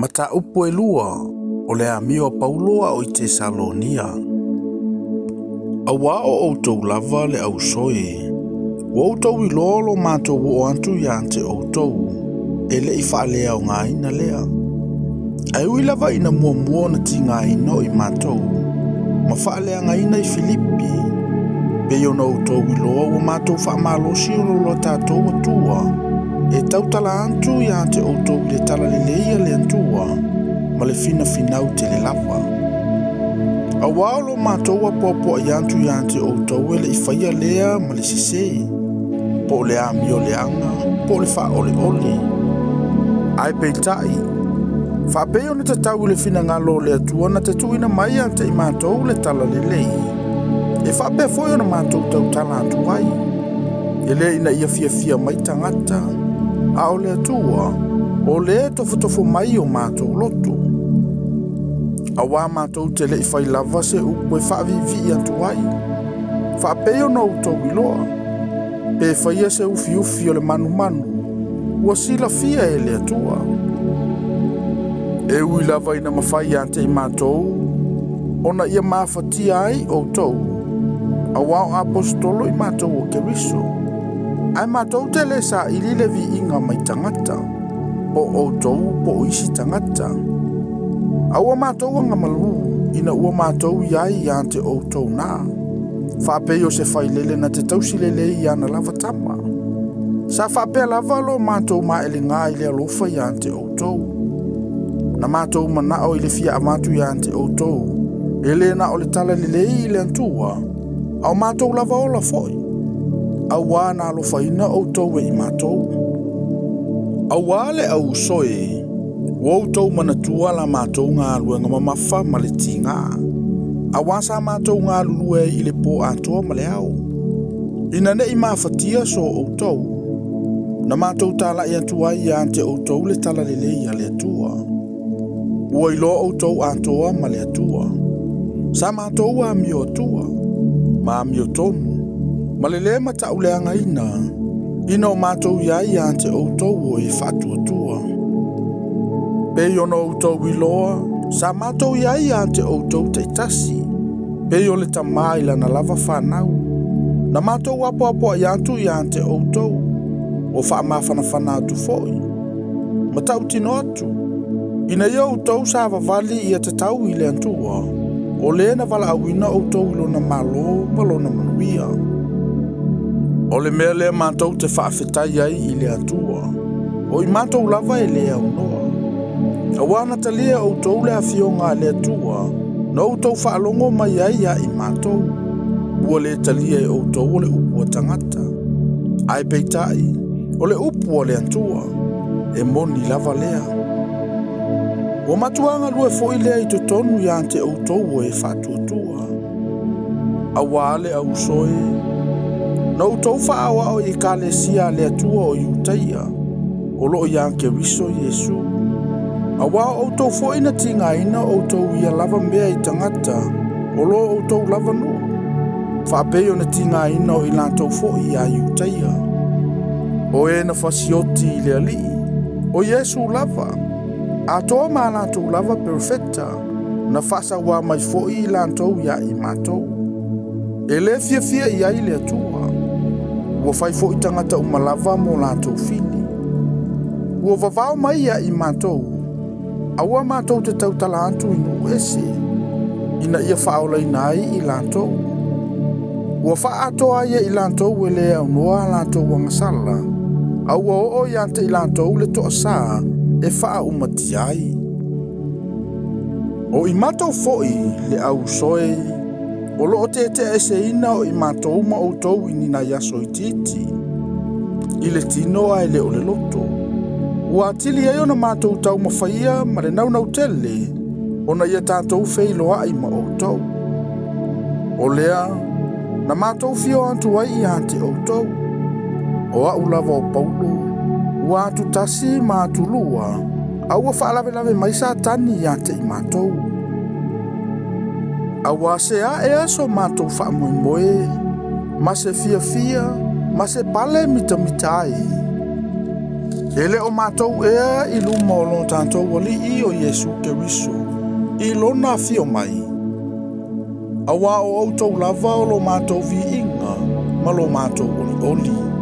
Mataupu e lua o le amio a Paulo a o i Tesalonia. Auā o outou lava le auso e, ua outou iloa lo matou oo atu ia te outou, e le i faaleaogaina lea. Ae ui lava ina muamua ona tigaina o i matou, ma faaleagaina i Filipi, pei ona outou iloa ua matou faamalosi o lo tatou Atua, e tautala atu ia te outou i le talalelei a le Atua ma le finafinau tele lava. Auā o lo matou apoapoai atu ia te outou e le i faia lea ma le sesē, po o le amio leaga, po o le faaoleole. Ae peitai, faapei ona tatau i le finagalo o le Atua na te tuuina mai ia te i matou le talalelei, e faapea foi ona matou tautala atu ai, e le ina ia fiafia mai tagata, a o le Atua, o le tofotofo mai o matou loto. Auā matou te le i fai lava se upu e faaviivii atu ai, faapei ona outou iloa, pe faia se ufiufi o le manumanu, ua silafia e le Atua. E ui lava ina mafai ia te i matou ona ia mafatia ai outou, auā o aposetolo i matou o Keriso, ae matou te le saili le viiga mai tagata, po o outou po o isi tagata. A ua matou agamalu ina ua matou i ai ia te outou na, faapei o se failele na te tausi lelei i ana lava tama. Sa faapea lava lo matou maelega i le alofa ia te outou. Na matou manao i le fia avatu ia te outou, e le na o le talalelei i le Atua, a o matou lava ola foi, auā na alofaina outou e i matou. Auā le au uso e, ua outou manatua la matou galuega mamafa ma le tigā, auā sa matou galulue ai i le pō atoa ma le ao, ina ne i mafatia so outou, na matou talai atu ai ia te outou le talalelei a le Atua. Ua iloa outou atoa ma le Atua. Sa matou amio atua, ma amio tonu, ma le lē matauleagaina, ina o matou i ai ia te outou o e faatuatua. Pei ona outou iloa, sa matou i ai ia te outou taitasi, pei o le tamā i lana lava fanau. Na matou apoapoai atu ia te outou, o faamafanafana atu foi, ma tautino atu, ina ia outou savavali ia tatau i le Atua, o le na valaauina outou i lona malo ma lona manuia. O le mea lea matou te faafetai ai i le Atua, o i matou lava e le aunoa. Auā na talia e outou le afioga a le Atua, na outou faalogo mai ai ia i matou. Ua le talia e outou o le upu a tagata, ae peitai, o le upu a le Atua, e moni lava lea. Ua matua galue foi lea i totonu ia te outou o e faatuatua. Auā le au uso e, na outou faaoao i ekalesia a le Atua o Iutaia, o loo ia Keriso Iesu. Auā o outou foi na tigaina outou ia lava mea i tagata, o lo outou lava nuu, faapei ona tigaina o i latou foi ia Iutaia. O e na fasioti i le Alii, o Iesu lava, atoa ma latou lava perofeta, na faasauā mai foi i latou ia i matou. E le fiafia i ai le Atua, ua fai foi tagata uma lava mo latou fili. Ua vavao mai ia i matou, aua matou te tautala atu i nuu ese, ina ia faaolaina ai i latou. Ua faaatoa ai e i latou e le aunoa a latou agasala, a ua oo ia te i latou le toasā e faaumatia ai. O i matou foi le au uso e, o loo teteaeseina o i matou ma outou i ni nai aso itiiti, i le tino ae le o le loto. Ua atili ai ona matou taumafaia ma le naunau tele, ona ia tatou feiloai ma outou. O lea, na matou fio atu ai ia te outou. O au lava o Paulo, ua atu tasi ma atu lua, a ua faalavelave mai Satani ia te i matou. Auā se a ea so matou faamoemoe, ma se fiafia, ma se pale mitamita ai. E le o matou ea i luma o lo tatou Alii o Iesu Keriso i lona afio mai. Auā o outou lava o lo matou viiga ma lo matou olioli.